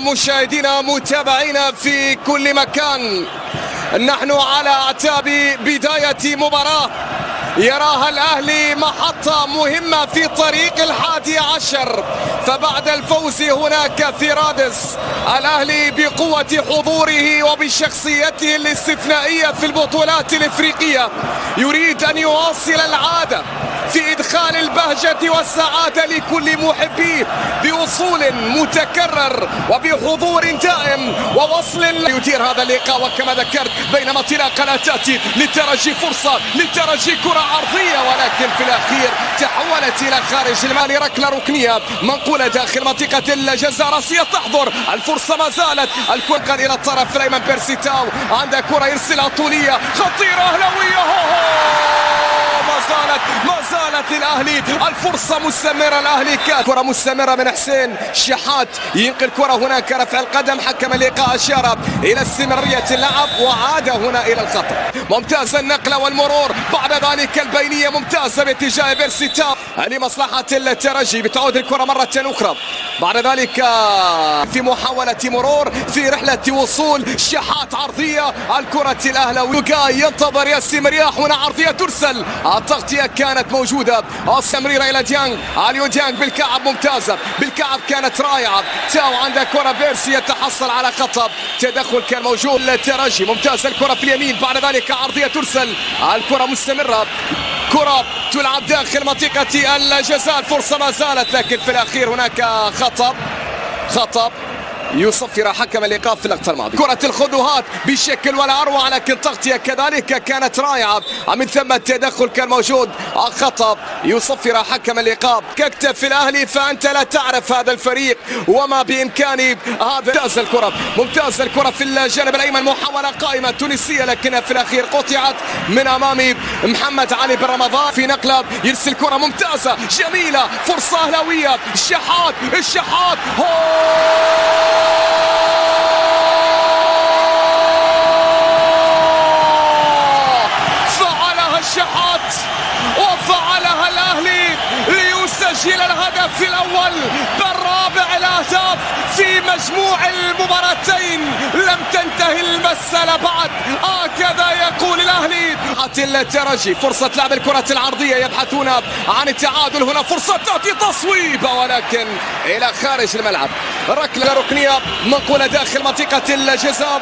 مشاهدينا متابعينا في كل مكان، نحن على اعتاب بداية مباراة يراها الأهلي محطة مهمة في طريق 11. فبعد الفوز هناك في رادس، الأهلي بقوة حضوره وبشخصيته الاستثنائية في البطولات الإفريقية يريد أن يواصل العادة في إدخال البهجة والسعادة لكل محبيه بوصول متكرر وبحضور دائم ووصل يدير هذا اللقاء. وكما ذكرت بينما انطلاقة لا تأتي للترجي، فرصة للترجي، كرة عرضية ولكن في الأخير تحولت إلى خارج المالي. ركلة ركنية منقولة داخل منطقة الجزاء، راسية تحضر، الفرصة ما زالت، الكرة إلى الطرف الأيمن. بيرسي تاو عنده كرة يرسلها طولية خطيرة أهلاوية، ما زالت للأهلي الفرصة مستمرة. الأهلي كرة مستمرة من حسين شحات، ينقل كرة هناك، رفع القدم، حكم اللقاء أشار إلى استمرارية اللعب وعاد هنا إلى الخطأ. ممتازة النقلة والمرور، بعد ذلك البينية ممتازة باتجاه بيرسي تاو لمصلحة الترجي. بتعود الكرة مرة أخرى بعد ذلك في محاولة مرور في رحلة وصول شحات، عرضية، الكرة الأهلاوي ينتظر ياسين مرياح، هنا عرضية ترسل، التغطية كانت موجودة، التمريرة إلى ديانج، اليو ديانج بالكعب ممتازة، بالكعب كانت رائعة. تاو عنده كرة، بيرسي يتحصل على خطأ، تدخل كان موجود للترجي، ممتازة الكرة في اليمين، بعد ذلك عرضية ترسل، الكرة مستمرة، كرة تلعب داخل منطقة الجزاء، الفرصة ما زالت لكن في الأخير هناك خطأ يصفر حكم اللقاء في اللقطة الماضية. كرة الخذوهات بشكل ولا أروع، لكن تغطية كذلك كانت رائعة، من ثم التدخل كان موجود، خطأ يصفر حكم اللقاء. كتف في الأهلي فأنت لا تعرف هذا الفريق وما بإمكانه هذا. ممتازة الكرة، ممتازة الكرة في الجانب الأيمن، محاولة قائمة تونسية لكنها في الأخير قطعت من أمام محمد علي بن رمضان. في نقلة يرسل كرة ممتازة جميلة، فرصة أهلاوية، الشحات، الشحات، فعلها الشحات وفعلها الأهلي ليسجل الهدف الأول بالرابع الأهداف في مجموع المباراتين. لم تنتهي المسألة بعد، هكذا يقول الأهلي. الترجي فرصة لعب الكرة العرضية، يبحثون عن التعادل، هنا فرصة تأتي تصويبة ولكن إلى خارج الملعب. ركلة ركنية منقولة داخل منطقة الجزاء،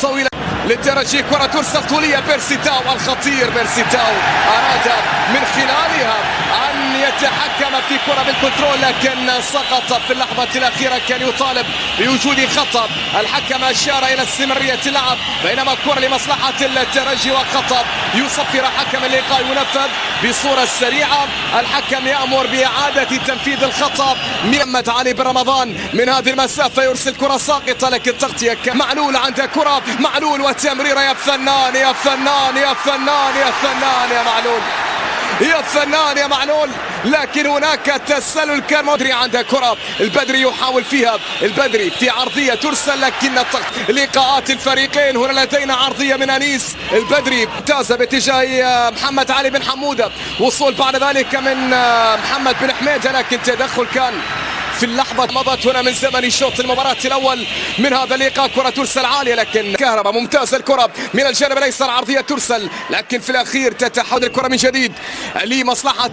طويلة للترجي، كرة ترسل طولية، بيرسي تاو الخطير، بيرسي تاو أراد من خلالها أن يتحكم في كرة بال contrôle لكن سقط في اللحظة الأخيرة، كان يطالب بوجود خطأ، الحكم أشار إلى استمرارية اللعب، بينما الكرة لمصلحة الترجي وخطأ يصفر حكم اللقاء، ينفذ بصورة سريعة، الحكم يأمر بإعادة تنفيذ الخطأ. محمد علي بن رمضان من هذه المسافة يرسل كرة ساقطة لكن تغطية معلول، عنده كرة معلول وتمريرة، يا فنان يا فنان يا فنان يا فنان يا معلول، يا فنان يا معلول، لكن هناك تسلل كان مدري. عنده كرة البدري يحاول فيها، البدري في عرضية ترسل لكن لقاءات الفريقين. هنا لدينا عرضية من أنيس البدري ممتازة باتجاه محمد علي بن حمودة، وصول بعد ذلك من محمد بن حميدة لكن تدخل كان في اللحظة مضت هنا من زمن شوط المباراة الأول من هذا اللقاء. كرة ترسل عالية لكن كهرباء، ممتازة الكرة من الجانب الأيسر، عرضية ترسل لكن في الأخير تتحول الكرة من جديد لمصلحة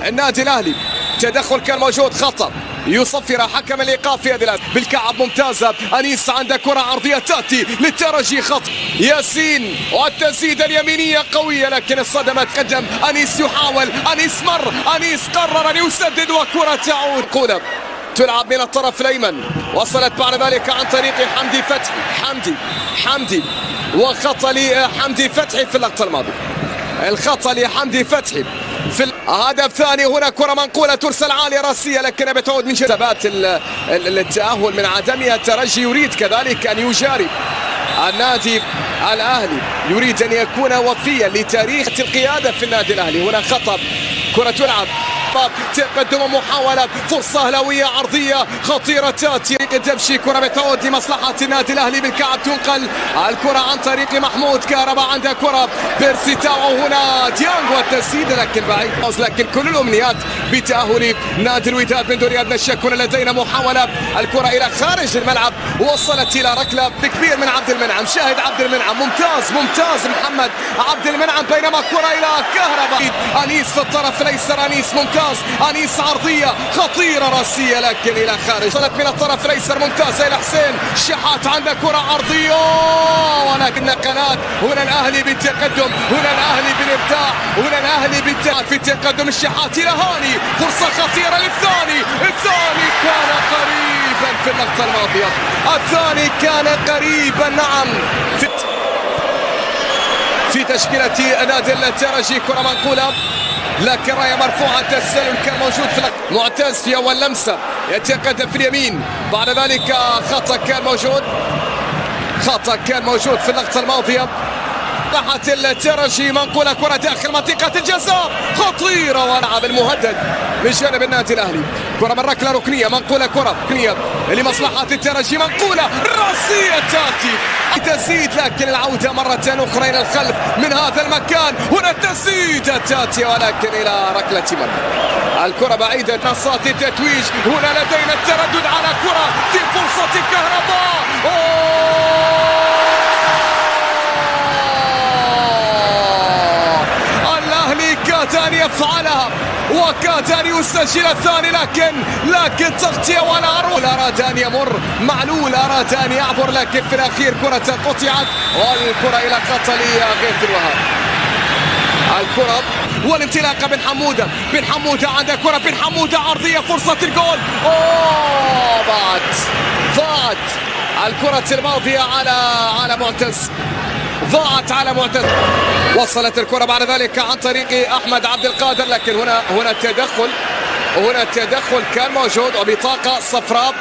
النادي الأهلي. تدخل كان موجود، خطأ يصفر حكم اللقاء في هذه بالكعب ممتازة، أنيس عنده كرة عرضية تأتي للترجي، خط ياسين والتسديدة اليمينية قوية لكن الصدمة تقدم، أنيس يحاول، أنيس مر، أنيس قرر أن يسدد وكرة تعود. قولة تلعب من الطرف الأيمن، وصلت بعد ذلك عن طريق حمدي فتحي، حمدي وخطأ لحمدي فتحي في اللقطة الماضية، الخطأ لحمدي فتحي في هدف ثاني. هنا كرة منقولة ترسل عالية راسية لكنها بتعود من جذبات التأهل من عدمها. الترجي يريد كذلك أن يجاري النادي الأهلي، يريد أن يكون وفيا لتاريخ القيادة في النادي الأهلي. هنا خطأ، كرة تلعب كهرباء، تقدم محاولة، فرصة أهلاوية عرضية خطيرة تأتي، تمشي كرة بتعود لمصلحة النادي الأهلي بالكعب، تنقل الكرة عن طريق محمود كهرباء، عندها كرة بيرسي تاو، هنا ديانغ والتسديد لكن بعيد، لكن كل الأمنيات بتأهل نادي الوداد من دون أدنى شك. هنا لدينا محاولة، الكرة إلى خارج الملعب، وصلت إلى ركلة بكبير من عبد المنعم، شاهد عبد المنعم، ممتاز ممتاز محمد عبد المنعم، بينما كرة إلى كهرباء، أنيس في الطرف الأيسر، أنيس ممتاز، أنيس عرضية خطيرة راسية لكن إلى خارج، وصلت من الطرف الأيسر ممتازة إلى حسين شحات، عنده كرة عرضية ولكن قناة. هنا الأهلي بالتقدم، هنا الأهلي بالإبداع، هنا الأهلي بالتقدم في التقدم، الشحات إلى هاني، فرصة خطيرة للثاني، الثاني كان قريبا في اللقطة الماضية، الثاني كان قريبا، نعم في تشكيلة نادي الترجي. كرة منقولة لكن راية مرفوعة، التسلل كان موجود في معتز في أول لمسة، يتقدم في اليمين، بعد ذلك خطأ كان موجود، خطأ كان موجود في اللقطة الماضية. راحت الترجي، منقولة كرة داخل منطقة الجزاء خطيرة، ولعب المهدد من جانب النادي الأهلي، كرة من ركلة ركنية، منقولة كرة ركنية لمصلحة الترجي، منقولة راسية تأتي تزيد، لكن العودة مرة أخرى إلى الخلف من هذا المكان، هنا التسديدة تأتي ولكن إلى ركلة مرمى، الكرة بعيدة، نصات التتويج، هنا لدينا التردد على كرة في فرصة كهرباء، الأهلي كاد أن يفعلها وكاد أن يسجل الثاني، لكن تغطية ولا أروع، أراد أن يمر معلول، أراد أن يعبر، لكن في الأخير كرة قطعت، والكرة إلى قتل غيث الوهاب، الكرة والانطلاقة بن حمودة، بن حمودة عند كرة، بن حمودة عرضية، فرصة الجول، ضاعت الكرة الماضية على معتز، ضاعت على معتز، وصلت الكرة بعد ذلك عن طريق أحمد عبد القادر، لكن هنا التدخل، هنا التدخل كان موجود، وبطاقة صفراء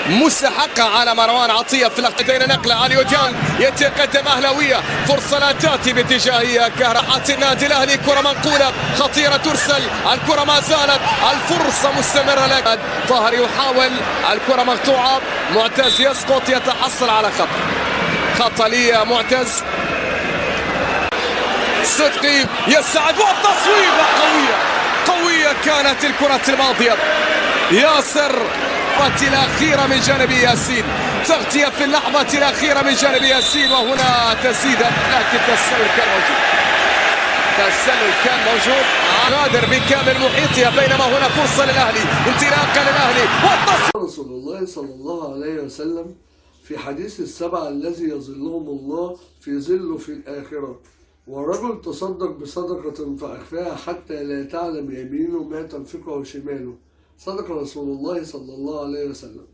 مستحقة على مروان عطية في اللقطة. لدينا نقلة، أليو ديانغ يتقدم أهلاوية، فرصة لا تأتي باتجاه كهرباء النادي الأهلي، كرة منقولة خطيرة ترسل، الكرة ما زالت، الفرصة مستمرة، لكن طاهر يحاول، الكرة مقطوعة، معتز يسقط، يتحصل على خطأ، خطأ لي معتز، صدقي يسعد، والتصويبة قوية قوية كانت الكرة الماضية، ياسر الأخيرة من جانب ياسين، تغطية في اللحظة الأخيرة من جانب ياسين، وهنا تسديدة لكن التسلل كان موجود، التسلل كان موجود، غادر بكامل محيطها، بينما هنا فرصة للأهلي، انطلاقة للأهلي، والتصويب. رسول الله صلى الله عليه وسلم في حديث السبعة الذي يظلهم الله في ظله في الآخرة: ورجل تصدق بصدقة فأخفاها حتى لا تعلم يمينه ما تنفقه شماله. صدق رسول الله صلى الله عليه وسلم.